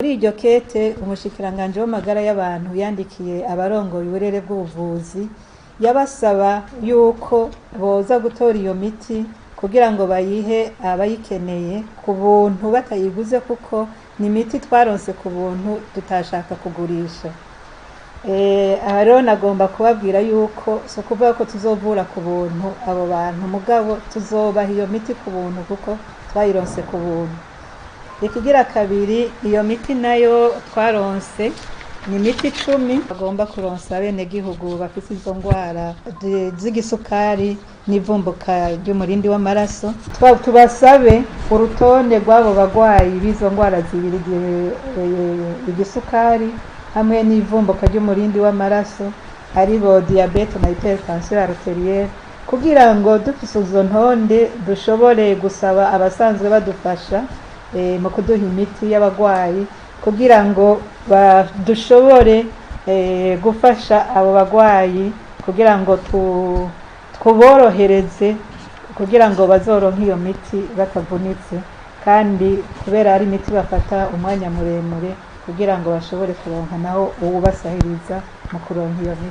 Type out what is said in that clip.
Muri iryo kete, umushikiranganji w'amagara y'abantu yandikiye abarongoye uburere bw'ubuvuzi, yabasaba yuko boza gutora iyo miti kugira ngo bayihe abayikeneye ku buntu batayiguze, kuko ni imiti twaronse ku buntu tutashaka kugurisha. Aha rero nagomba kubabwira yuko si ukuvuga ko tuzovura ku buntu abo bantu, mugabo tuzobaha iyo miti ku buntu kuko twayironse ku buntu. Ikigira kabiri, iyo miti nayo twaronse ni imiti 10 bagomba kuronsa abenegihugu bafise izo ngwara z'igisukari n'ivumbuka ry'umurindi w'amaraso. Tubasabe urutonde rw'abo bagwayi b'izo ngwara zibiri, igisukari hamwe n'ivumbuka ry'umurindi w'amaraso, aribo diyabete na hypertension arterielle, kugira ngo dufise izo ntonde dushobore gusaba abasanzwe badufasha mu kuduha imiti y'abagwayi, kugira ngo dushobore gufasha abo bagwayi, kugira ngo tuborohereze kugira ngo bazoronke iyo miti batavunitse, kandi kubera ari imiti bafata umwanya muremure, kugira ngo bashobore kuronka naho uwubasahiriza mu kuronka iyo miti.